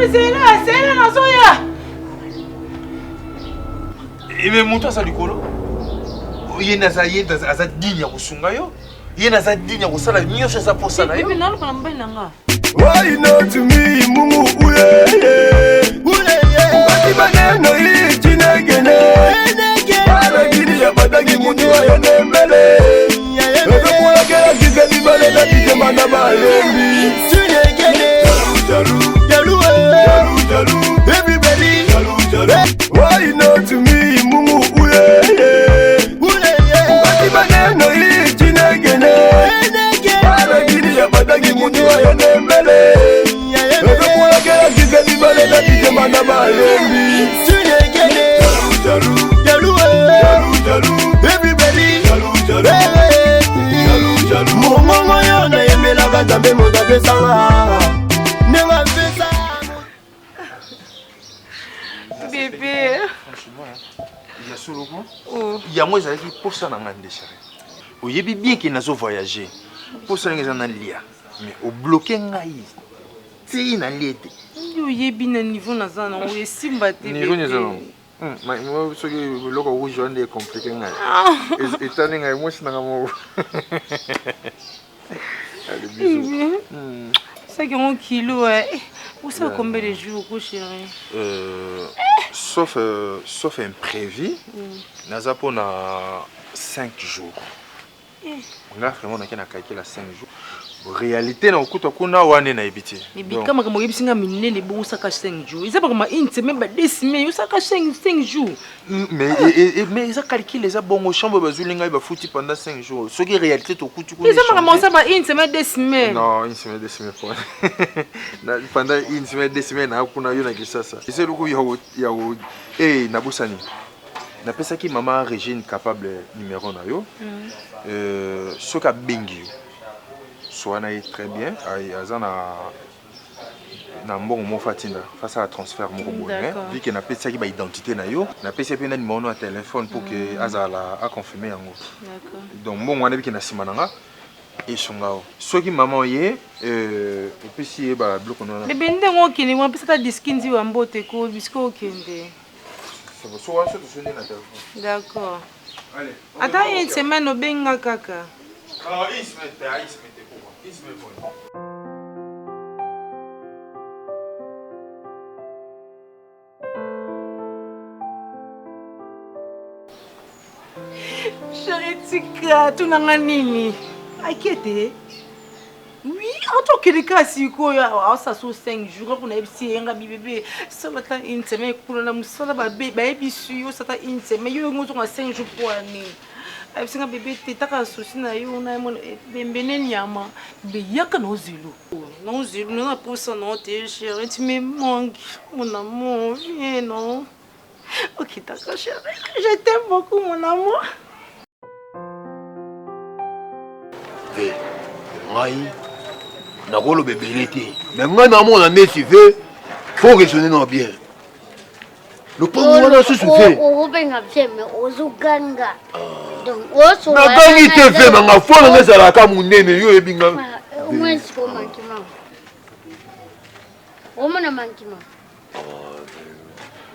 Chérie zela, zela nazoya. Eme moto aza likolo. Ye naza ye aza digne ya kosunga yo. Ye naza digne ya kosala nyonso eza posa na yo. Bebe naloba na mobali na nga. Why not me mungu uye Ukati maneno hii chinegene Balagini ya badagi mundu ayene mbele Ezokulagela kike bibale na kike mana bayembi Jalu jalu Jalu jalu Everybody Jalu jalu Why not me mungu uye Ukati maneno hii chinegene Balagini ya badagi mundu ayene mbele Ezokulagela kike bibale na kike mana bayembi Jalu jalu Jalu jalu Everybody Jalu jalu Jalu jalu Mongongo yo nayembelaka nzambe moto apesanga ndenge apesa Bébé. Franchement, ya solo ko. Oh. Yango ezalaki posa na ngai nde chérie. Oyebi bien ke nazo voyager. Posa ndenge eza na lia. Mais obloquer ngai. Ti na lie te. Yo oyebi na niveau naza nango esimba te. Niveau bébé. eza nango. Soki eloko rouge wana nde ecompliquer ngai. Etali ngai mwasi na ngai moko. Allez, bisous. Bébé. Saki yango kilo eh. Osala combien de jours ko chérie? Sauf imprévu, naza mpona 5 jours. Nga vraiment nake na calcul ya 5 jours. Réalité na okuta kuna wana nayebi te. Ebika makambo oyebisi nga minene bongo osaka 5 jours. Eza makambo une semaine ba deux semaines osaka 5 jours. Mais eza calcul eza bongo chambre bazuli ngai bafuti pendant 5 jours. Soki réalité tokuti kuna. Eza makambo osala une semaine deux semaines. Non, une semaine, deux semaines. Pendant une semaine, deux semaines, na kuna yo na Kinshasa. Eza eloko ya ko eh nabosani. Napesaki mama Régine capable numéro na yo. Soki abengi yo. Soa na ye très bien, aza na mbongo moko atinda face à transfert moko boye mais vu que napesaki ba identité na yo, napesi pe na numéro na téléphone pour que azala a confirmer yango. Donc mbongo wana biki na sima na nga esunga yo. Soki mama ye opesi ye ba biloko na. Bébé ndenge okende wana pesa ta diski nzi wa mbote ko bisiko okende. So wana so tosonde na téléphone. D'accord. Allez. Ata une semaine obenga kaka. Ah, une semaine, une semaine, pourquoi? Une semaine pour. Chérie tika tunanga nini? Akete. Oui, atokende kaka sikoyo awa aosala so 5 jours kuna yebisi ye nga bibebe sala ata une semaine kuna na mosala bayebisi yo sata une semaine yo yango ozonga 5 jours po ani ayebisi nga bebe te taka souci na yo na yemona bembene nyama be yaka na ozelu na ozelu na na posa na te chérie tu me manques mon amour viens non ok d'accord chérie je t'aime beaucoup mon amour. Ve ngai nakoloba ebele te mais ngai namona neti ve faut raisonner na bien lopango wana susu ve okobenga bien mais ozoganga nagangi te ve nanga fo nanga ezalaka monene yo oyebi nga omona mankima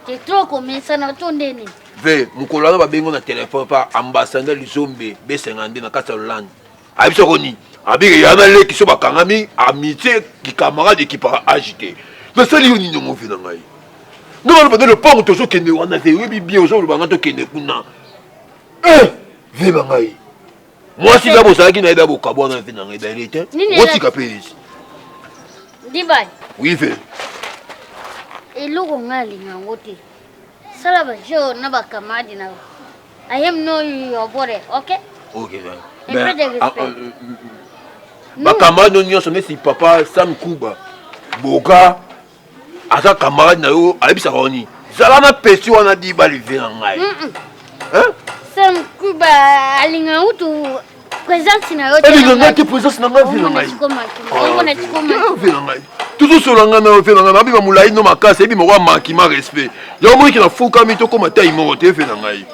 te trop komesana to ndeni ve mokolo wana babengo na telefone pa ambassadeur Lizombe besenga nde na kati ya Hollande ayebisa ko nini abike ya na leki so bakangami amitié ki camarade ekipaka age te nasali yo nini yango ve na ngai nde baloba nde lopango tozokende wana te oyebi bien ozoloba nga tokende kuna eh ve ba ngai mwasi da bozalaki na ye da bokabwana ve na ngai dayele te otika mpe ezi ndibali oui ve eloko ngai alinga yango te sala ba jeu na ba camarade na yo. I am no your brother, okay? Ok. Un peu de respect. Ba camarade nyonso neti papa Sam Kuba Boka aza camarade na yo ayebisaka yo nini zala na pesi wana diba live na ngai. Hein? Sam Kuba alinga utu présence na yo. Alinga ngai te présence na ngai vie na ngai. Vie na ngai. Tozosola ngai na yo vie na ngai nabima molai no makasi ebima kwa makima respect. Yango moniki nafukami tokóma tai moko te vie na ngai.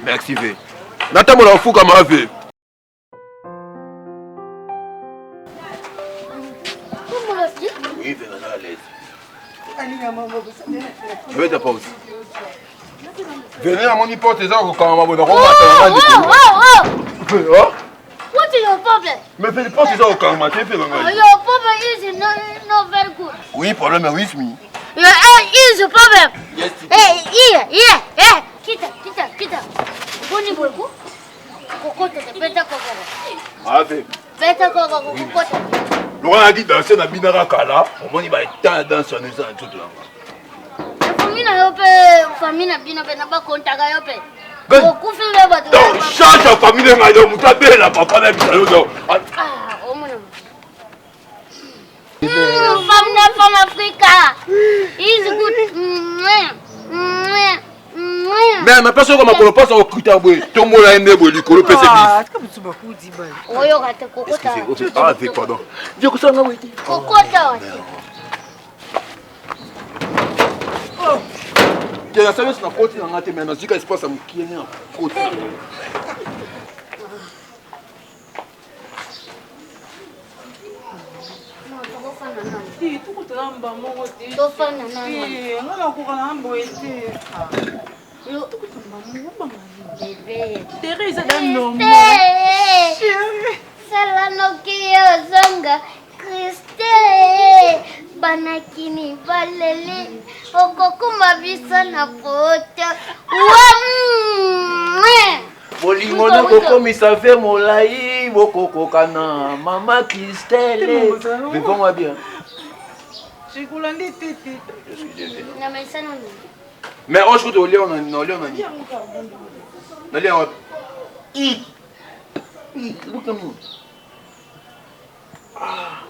Merci ve. Natambola kofukama ve. Oui, ve naza à l'aise. Beta porte. Venez namoni porte eza kokangama boye nakomata na ngai. What is your problem? Mais fais porte eza kokangama te mpe na ngai. Your problem is not very good. Oui, problème with me. Your is a problem. Yes. Hey, yeah, yeah, yeah. Kita, kita, kita. Boni boye kokota te beta kokoko. Ave. Beta kokoko kokota. Lokola nayaki danse na binaka kala, omoni ba temps ya danse wana eza na nzoto na nga. Famille na yo mpe famille na bino mpe na bakontaka yo mpe. Okufi mpe bato. Donc change ya famille na ngai donc moto abela papa na bisa yo donc. Ah, omona. Femme na femme Africa. Is good. Mais napesi yoko makolo mpasi akokuta boye tombola ye nde boye likolo pese oyoka te kokota ah pardon je kosala nga boye te kokota te nasali nyonso nakoti na nga te mais nazwika espace ya mokie nde nakoti. Tokutana mba moko te. Tofanda nano. Nga nakoka na boye te. Tokutana mba moko banga. Bebe. Tere eza da normal. Chérie. Sala noki ozonga Christe banakini baleli okokoma biso na poto. Bolingo nakokomisa ve molai bokokokana mama Christelle. Vivons bien. Jekolande te te. Na mesana nini? Mais oyo soki tolia na olia na nini? Nalia wapi? I. I, luka nini? Ah.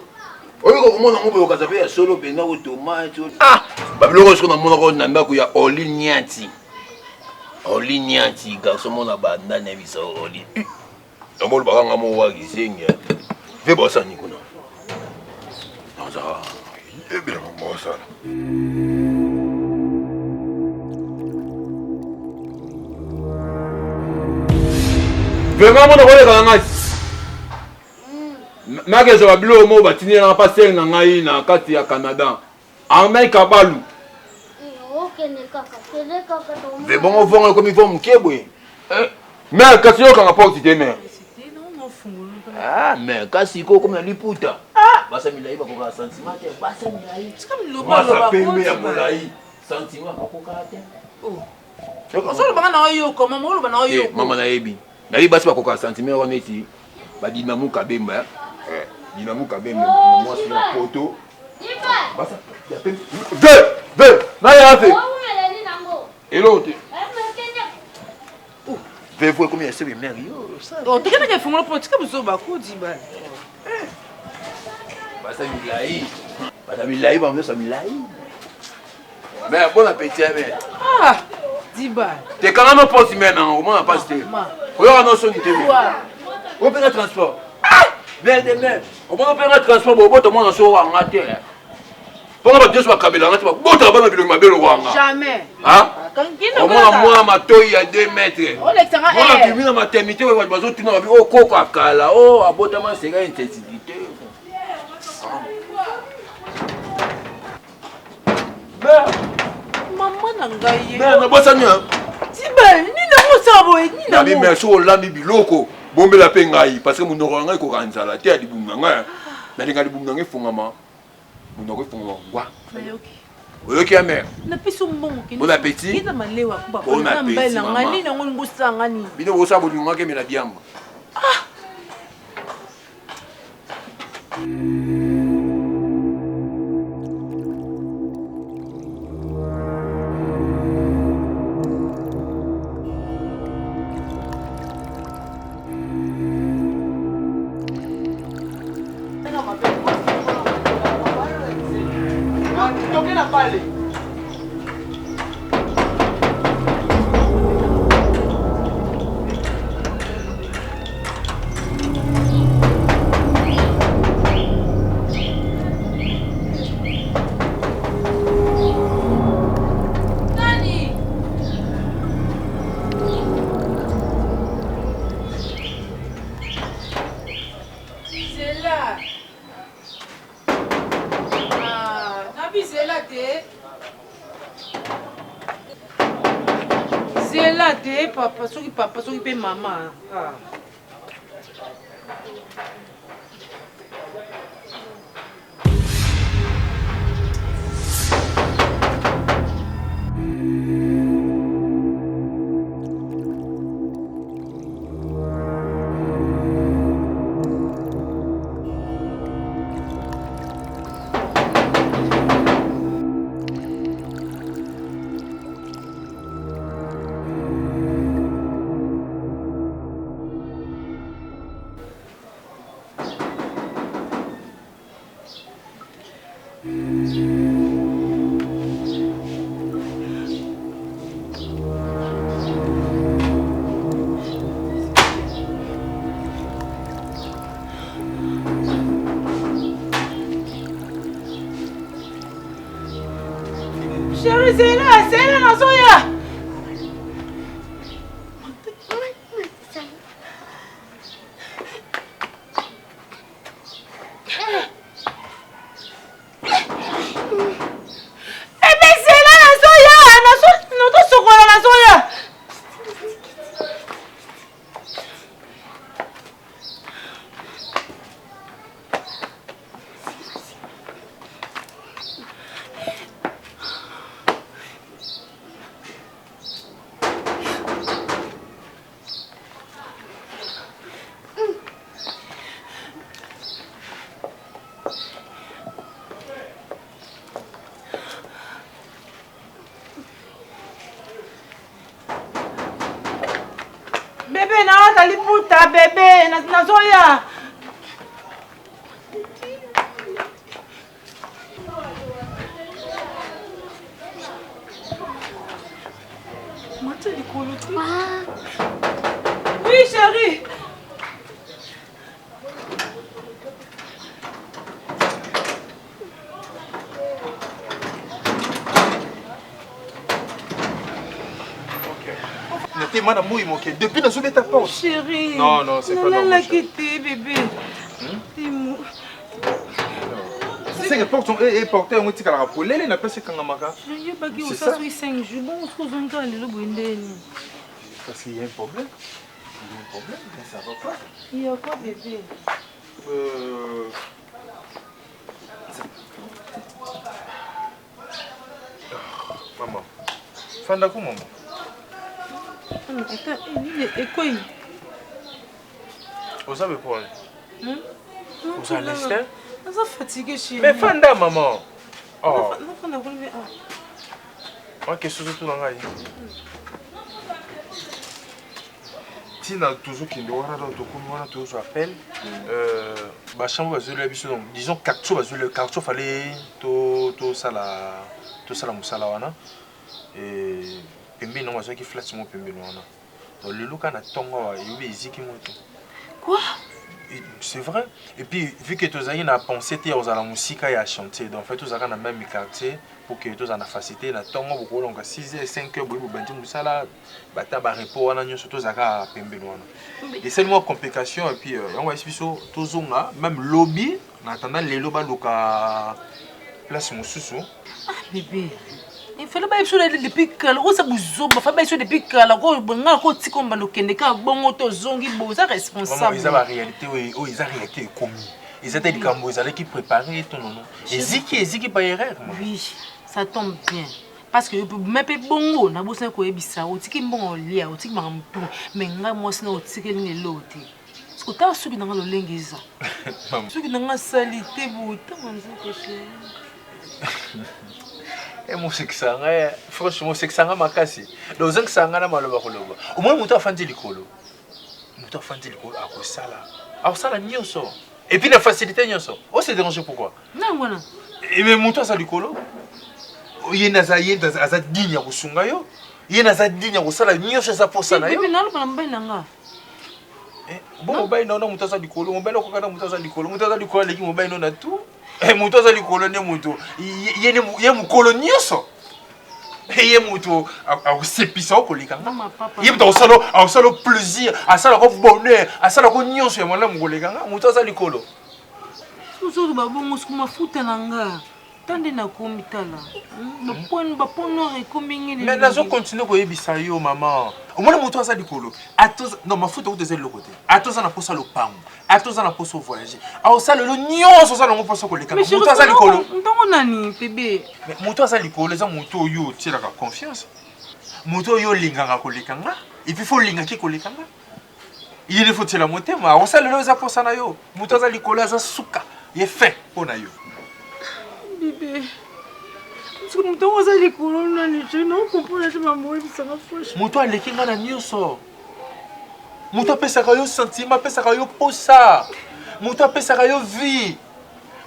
Oyo kokomona yango boye okaza mpe ya solo mpenza ko tomate. Ah, babiloko soki namonaka na ndako ya Oli Niati. Oli Niati, garçon mona banda na bisa Oli. Yango olobaka nga moko wa kizengi. Ve bosani kuna. Naza yebela mambo osala. Vraiment mona koleka na ngai. Nakezwa babiloko moko batindela nga pastere na ngai na kati ya Canada. Armel Kabalu. Ve bongo vongo ekomi vo moke boye. Mère kasi yokanga porte te mère. Ah mais kasi ko komi na liputa. Basa milayi bakokaka sentiment te. Basa milayi. Mwasa pembe ya molayi. Sentiment bakokaka te. Ozoloba nga na oyoka mama oloba na oyoka. Mama nayebi. Nayebi basi bakokaka sentiment wana neti ba Dynamo Kabemba. Dynamo Kabemba mwasi na poto. Basa ya pembe. Ve ve na ya ve. Eloko te. Vevo ekomi ya sebe mère yo. Oh, tokendaka efungola mpo tika biso bakodi ba. Basa milayi. Basa milayi bango nyonso milayi. Mais bon appétit mais. Ah, diba. Te kanga no poste mais na omona pasi te. Oyoka no soni te. Opena transport. Ah, bien de même. Omona opena transport boboto mwana so wanga te. Mpo bato nyonso bakabelanga te babotaka bana bilongi mabe lokwanga. Jamais. Omona mwana matoi ya 2 mètre. Mwana bimi na maternité oyo bato bazotuna babi o koko akala o abotama seka intensité. Mama na ngai ye. Nabosani. Tiba nini yango osala boye nini yango. Nabi soki olambi biloko bombela mpe ngai parce que monoko na ngai ekoka nzala te ya libumu na ngai. Nalinga libumu na ngai efongama. Monoko efongama ngwa. Oyoki ya mère. Napesi mbongo kende. Bon appétit. Kenda malewa kuba. Bon appétit. Na ngai nini yango olingi osala ngai nini. Bino bosala bolingo ngaki emela diamba. Ah. Zela. Ah, nabi zela te. Zela te papa, soki papa, soki pe mama. Ah. Chérie, zela, zela nazoya. Ebezela nazoya, nazosokola nazoya. Bebe naota liputa bebe nazoya. Mata likolo te. Ah. Oui chérie. Nate mwana moi moke depuis nazobeta porte. Chérie. Non non, c'est pas normal. Nalalaki te bébé. Hmm? Seke porte e porte yango etikalaka polele na place ekangamaka. Nayebaki osa soki 5 jours bongo soki ozongi kaka lelo boye ndeni. Parce qu'il y a un problème. Il y a un problème, mais ça va pas. Il y a quoi bébé? Euh... Maman. Fanda ko maman. Ata nini ekwei. Oza be pole. Hmm? Oza leste? Naza fatigué chérie. Mais fanda maman. Oh. Nafanda kuna mais ah. Wa question surtout na ngai. Tina tozokende wana donc tokomi wana tozwa appel euh, bachambre bazweli biso donc disons quartier bazweli quartier fallait tosala tosala mosala wana pembeni nango bazwaki flat moko pembeni wana donc lelo kaka na ntongo awa eyobi eziki moto quoi c'est vrai et puis vu que tozalaki na pensée te ya kozala mosika ya chantier donc fait tozalaka na même quartier pour que tozala na facilité na ntongo bokolonga 6 heures 5 heures boye bobandi mosala bata ba repos wana nyonso tozalaka pembeni wana esali mwa complication et puis euh, yango bayesi biso tozonga même lobi na attendant lelo baluka place mosusu ah bebe ifale bayebi biso depuis kala oza buzoba fa bayebi biso depuis kala nga kotika ombanda okende kaka bongo to ozongi bo oza responsable eza baréalité oyo eza réalité ekomi eza te likambo ezalaki préparé to nono eziki eziki par erreur oui ça tombe bien parce que me mpe bongo nabosani koyebisa otiki mbongo olia otiki makambo tu me ngai mwasi na otikeli nga eloko te soki otala suki na nga lolenge eza suki na nga sali te boye ntango nzoto chéri emosekisa ngai franchement osekisa ngai makasi donc ozangisa ngai na maloba koloba omoni moto afandi likolo moto afandi likolo akosala akosala nyonso et puis na facilité nyonso ose déranger pourquoi Nani wana? Eh, mais moto aza likolo ye nde aza ye nde aza digne ya kosunga yo ye nde aza digne ya kosala nyonso eza mposa na yo naloba na mobali na nga eh, bo mobali na yo na moto aza likolo mobali okoka na moto aza likolo moto aza likolo aleki mobali no na tout eh, moto aza likolo nde moto ye mokolo nyonso ye moto akosepisa yo koleka nga ye moto akosala plaisir asalako bonheur asalako nyonso ya malamu koleka nga moto aza likolo Ozoloba bongo siko mafuta na nga. Ta nde nakomi tala. Hmm? Ba point noir ekomi ngene. Mais nazo continuer koyebisa yo maman. Omona moto aza likolo. Atoza non mafuta kutu eza eloko te. Atoza na posa lopango. Atoza na posa voyager. Aosala lelo nyonso oza nango posa koleka. Moto aza likolo. Ntango nani bebe? Mais moto aza likolo eza moto oyo otielaka confiance. Moto oyo olingaka koleka nga. Et puis faut olingaki koleka nga. Ye nde faut otiela motema. Akosala lelo eza posa na yo. Moto aza likolo aza suka. Ye fin mpo na yo. Bebe. Soki moto yango aza likolo nani je no comprendre te mambo oyebisanga franchement. Moto aleki nga na nyonso. Moto apesaka yo sentiment, apesaka yo posa. Moto apesaka yo vie.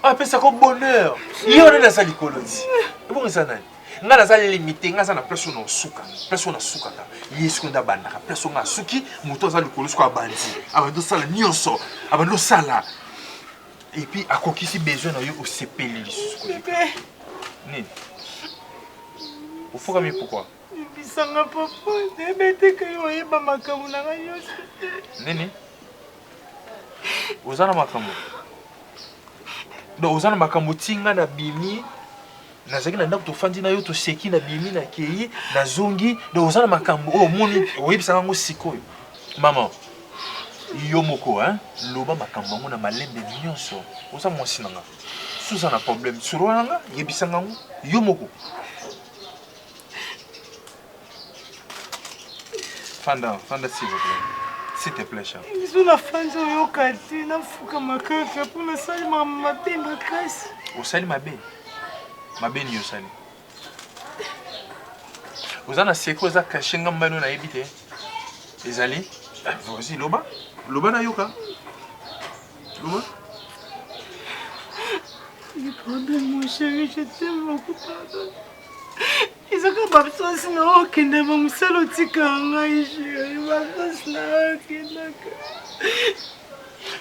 Apesaka yo bonheur. Ye wana nde aza likolo ti. Ebongo eza nani? Nga naza limite, nga aza na place oyo na osuka. Place oyo nasukaka. Ye sikoyo nde abandaka. Place oyo nga asuki, moto aza likolo sikoyo abandi. Abandi osala nyonso. Abandi osala. Et puis akokisi besoin na yo osepeli lisusu. Bebe. Nini? Ofukami pourquoi? Limbisanga papa, nayebi te ke yo oyeba makambo na ngai nyonso te. Nini? Oza na makambo? Donc oza na makambo ti nga na bimi nazalaki na ndako tofandi na yo toseki na bimi na kei nazongi donc oza na makambo oyo omoni oyebisaka yango sikoyo mama yo moko hein loba makambo yango na malembe nyonso oza mwasi na nga soki oza na problème solola na nga yebisa nga yango yo moko Fanda, fanda s'il vous plaît. S'il te plaît, chérie. Biso na fandi oyoka te, nafukama kaka mpo nasali mabe makasi. Osali mabe? Mabe nini osali? Oza na secret oza cache nga mbano nayebi te. Ezali? Ah, vas-y, loba. Loba nayoka. Loba. Pardon, mon chéri, je t'aime beaucoup, pardon. Ezaka ba absence na yo okende ba mosala otika ngai chéri, ba absence na yo okendaka.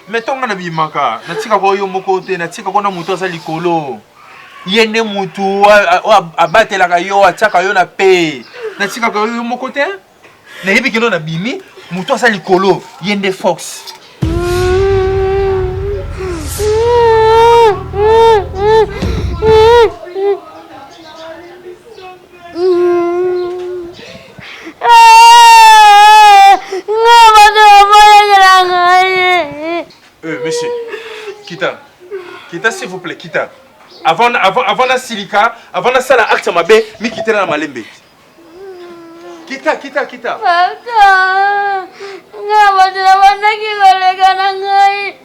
Mais ntango nga nabimaka natikaka yo moko te natikaka na moto aza likolo ye nde motu oyo abatelaka yo atiaka yo na pe natikaka yo moko te nayebi kino nabimi moto aza likolo ye nde fox Euh, monsieur, kita. Kita, s'il vous plaît, kita. Avant, avant, avant na silika, avant na sala acte mabe, mi kitela na malembe. Kita, kita, kita. Papa, nga bato nabandaki koleka na ngai.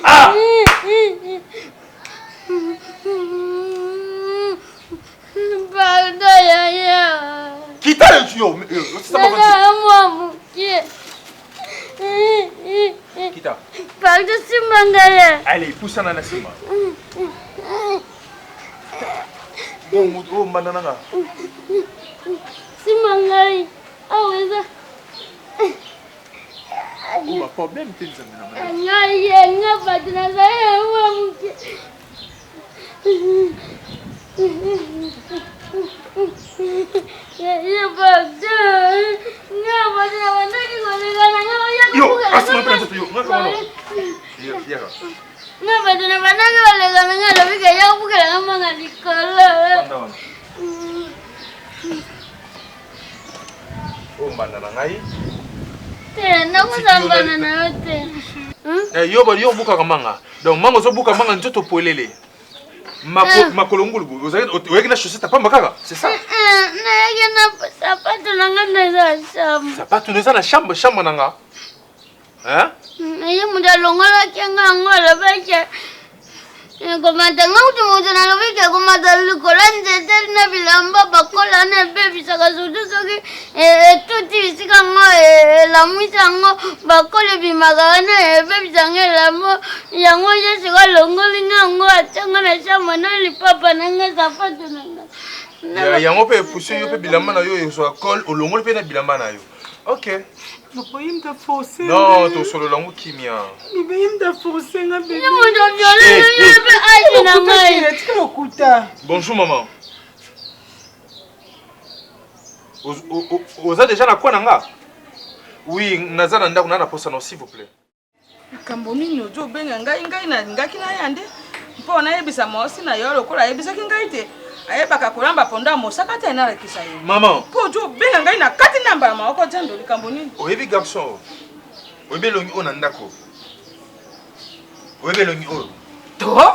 Ah! Pardon, yaya. Kita yo, yo, Naza mwa moke. Kita. Pardon, simba ngai. Allez, pusana na sima. Bon, oh, mbanda nanga. Simba ngai. Awa eza. Oh, ba problème te nzambe na ngai. Ngai ye nga bato nazali na mwa moke. Ye pardon. Nga bato na bandaki koleka na nga Yo, asima mpe na nzoto yo. Nga kama no. Yo, yaka. Nga bato na bandaki koleka na nga alobi ke ya kobukela nga mbanga likolo. Fanda wana. Oyo mbanda na ngai. Te, nakozala mbanda na yo te. Eh, yo yo obukaka manga. Donc manga ozobuka manga nzoto polele. Ah. Makolo ngulu boye. Oyaki na chaussette pamba kaka, c'est ça? Eh, eh, nayaki na sapato na nga na eza chambre. Sapato na eza na chambre, chambre na nga. Hein? Ye moto alongolaki nga yango alobaki komata nga kutu moto nalobi ke komata likolo ya nzete na bilamba bakola wana ebebisaka surtout soki etuti bisika yango elamwisi yango bakola ebimaka wana ebebisa yango elamba yango ye siko alongoli nga yango atia nga na chambre na lipapa na nga sapato na nga yango mpe epuse yo mpe bilamba na yo ezwa kole olongoli mpe na bilamba na yo Ok. Papa, il m'a forcé. Non, tosolola yango kimia. Bébé, il m'a forcé nga bébé. Tika lokuta. Bonjour maman. Oza déjà na kwa na nga? Oui, naza na ndako na na posa na s'il vous plaît. Likambo nini ojo obenga ngai? Ngai nalingaki naya nde mpo nayebisa mwasi na yo lokola ayebisaki ngai te ayebaka kolamba ponda ya mosaka te, nalakisa ye. Mama, Mpo ojo obenga ngai na kati na mbala moko jando, likambo nini? Oyebi garçon oyo? Oyebi elongi oyo na ndako? Oyebi elongi oyo? To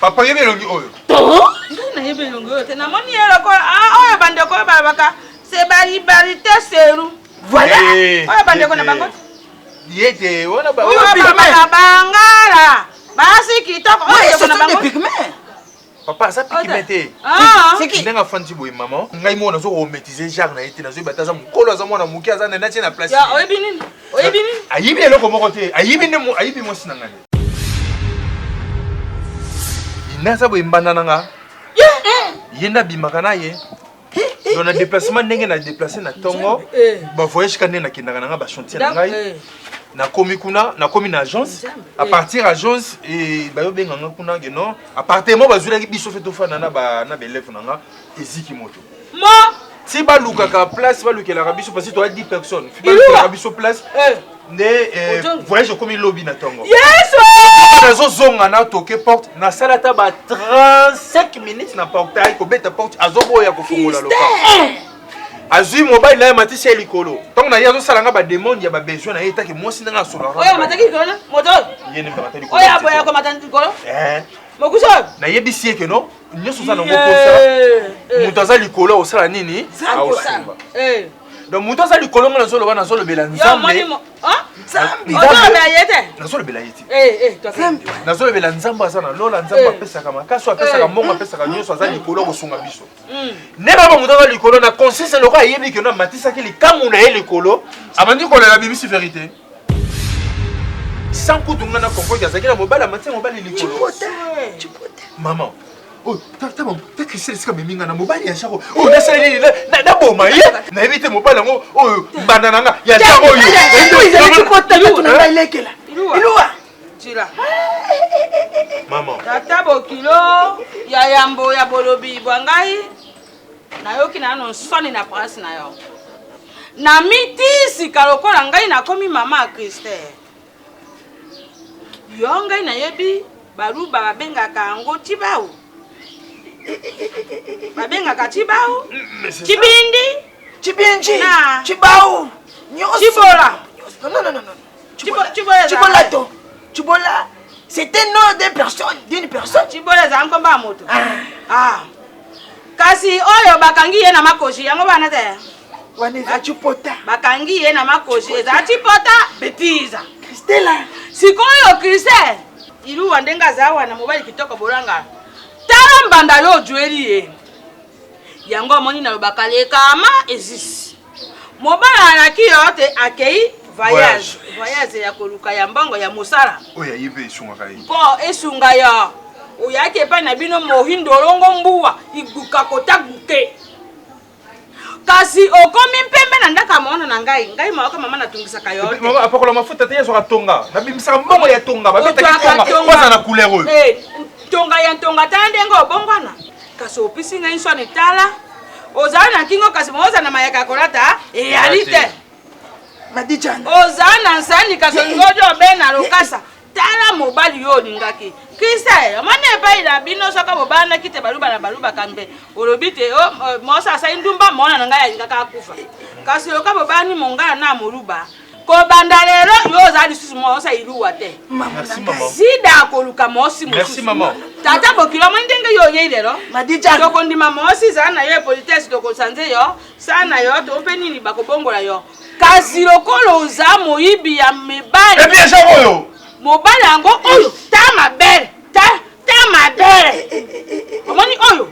Papa, oyebi elongi oyo? To Ngai nayebi elongi oyo te, namoni ye lokola ah, oyo bandeko oyo balobaka se balibali te seru. Voilà. Eh, Oyo bandeko na ye te. bango. Ye te wana ba Oyo balobaka bangala basi kitoko oyo Ouais, ndeko ce na sont des bango. pygmées. Papa aza pikime te. Ah. C'est qui? Ndenge afandi boye, mama, ngai moko nazo kometise genre na ye te, nazoyeba te aza mokolo, aza mwana moke, aza nani, atie na place. Ya, oyebi nini? Oyebi nini? Ayibi eloko moko te, ayibi nde ayibi mwasi na ngai nde aza boye, mbanda na nga, ye nde abimaka na ye. Donc na déplacement, ndenge na déplace na ntongo, bavoyage ka ndenge nakendaka na nga bachantier na ngai, nakomi kuna, nakomi na agence. À partir agence bayobenga nga kuna ke non, appartement bazwelaki biso fe tofanda na baélève na nga eziki moto. Mo ti balukaka place, balukelaka biso parce que toya 10 personnes, fi balukelaka biso place nde voyage ekomi lobi na ntongo. Yesu! Nazozonga na toke porte, nasala ata ba 35 minutes na portail kobeta porte, azoboya kofungola loka. Azwi mobali na ye, amatisi ye likolo. Ntango na ye azosala nga bademande ya babesoin na ye, etake mwasi ndenge asolaka. Oyo amataki likolo na moto oyo? Ye nde amata likolo. Oyo aboya komata likolo? Eh. Mokusi oyo? Nayebisi ye ke non, nyonso oza nango posa, moto aza likolo akosala nini? Aosunga. Donc moto aza likolo, nga nazoloba, nazolobela Yo Nzambe. omoni mo ah? Nzambe. Ozolobela ye te? Nazolobela ye te. Eh, eh, toi. Nzambe. Nazolobela Nzambe aza na lola, Nzambe apesaka makasi, apesaka mbongo, apesaka nyonso, aza likolo, akosunga biso. Nde kaka moto aza likolo na conscience, loko ayebi ke no amatisaki likambo na ye likolo, abandi kolela, bimisi vérité sans kutu nga na comprendre azalaki na mobali, amatisi mobali likolo. Mama oyo, ta Christelle, esika amemi nga na mobali ya Jaro oyo, nasala nini? Naboma ye? Nayebi te mobali yango oyo, mbanda na nga ya Jaro oyo. Ezali Chipota, tatu na ngai lekela. Iluwa. Iluwa. Tila. Mama. Tata bokilo ya yambo ya bolobi bwa ngai, nayoki nano nsoni na prince na yo na mitisika lokola ngai nakomi mama ya Christelle. Yo, ngai nayebi baluba babengaka yango cibau, babengaka cibau, cibindi. Chibinji. Na. Chibau. Nyonso. Chibola. Non, non, non, non. Chibola, Chibola. Chibola to. Chibola. C'était nom d'une personne, d'une personne. Cibola ezala nkombo ya moto. Ah. Ah. Kasi oyo bakangi ye na makoshi yango bana te? Wana eza Chipota. Bakangi ye na makoshi ezala Chipota, betise. Christella. Sikoyo Christelle Iluwa, ndenge aza wana, mobali kitoko bolanga, tala mbanda yo ojweli ye yango, amoni nalobaka lekama ezisi mobali alaki yo te, akei voyage, voyage ya koluka ya mbongo ya mosala. Oyo aye mpe esungaka ye. Mpo esunga yo, oyaki epai na bino mohindo olongo mbuwa iguka kota guke, kasi okomi mpembe na ndako ya mwana na ngai. Ngai maoka mama natungisaka yo te. Mama, apakola mafuta te, yazwaka tonga, nabimisaka mbongo ya tonga, babetaki Ozwaka tonga po aza na couleur oyo. Eh, tonga ya ntonga, tala ndenge obongwana, kasi opisi ngai nsoni. Tala, ozala na nkingo, kasi oza na mayaka ya kolata eyali te. Madijana. Oza na nsani, kasi olingi odi obe na lokasa. Tala mobali yo olingaki, Kriste, omoni epai na bino soki bobanaki te, baluba na balubaka mbe olobi te mosa asali ndumba, mwana na ngai alingaka akufa. Kasi loka bobani mongala na moluba, kobanda lelo yo oza lisusu mosa Iluwa te. Merci, maman. Sida akoluka mosi Merci, mosusu. maman. Tata bokilo, omoni ndenge yo oyei lelo, Madijana. tokondima mosi ezala na yo politesse, tokosanze yo sa na yo to mpe nini, bakobongola yo. Kasi lokola oza moyibi ya mibali, et puis eza oyo mobali yango oyo, ta mabele, ta ta mabele, omoni oyo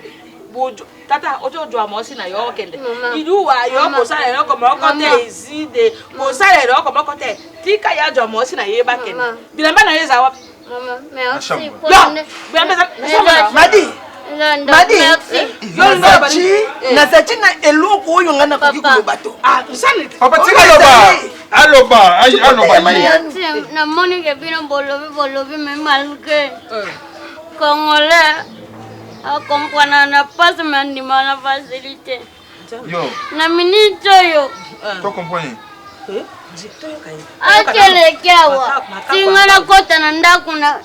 tata oyo ozwa mwasi na yo okende. Mama. Iluwa, yo Mama. kosala eloko moko te. Mama. Ezide kosala eloko moko te, tika ya azwa mwasi na ye, bakende. Mama. Bilamba na ye eza wapi? Mama, merci. Chambre. Mpo Yo, na bilamba eza na chambre. Madi. Madi. Merci. Nazati, nazati na eloko oyo ngai nakoki Papa. koloba to. Ah, sani. Papa, tika aloba, aloba, aloba ye. Merci. Namoni ke bino bolobi, bolobi, mais malgré congolais akomprendre na pasi, me andima na facilité. Yo Na minute oyo to comprendre. Akeleki awa tinga nakota na ndako na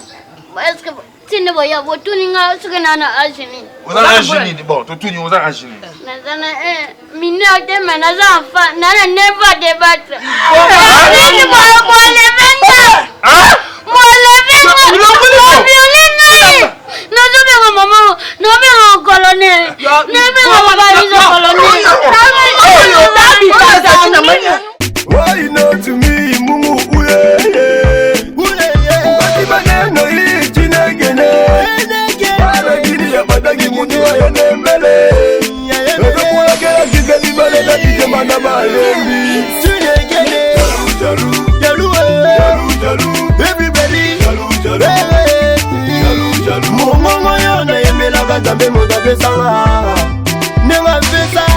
eske tinde boya botuni nga soki naa na age nini? Oza na age nini? Bon, totuni, oza na age nini? Naza na mineur te, mais naza enfant, naa na 9 ans débattre. Nini boleve nga, boleve nga, boviole ngai. Nazobenga mama, nabenga colonel, nabenga mobalizo colonel. Why not me, Mungu uye Ukati maneno hii chinegene Balagini ya badagi mundu ayene mbele Ezokulakela kike bibale na kijema na bayembi. Chinegene. Jalu, Jalu, jalu, jalu. Everybody. Jalu, jalu. Jalu, jalu. Mongongo yo nayembelaka Nzambe moto apesanga ndenge apesa.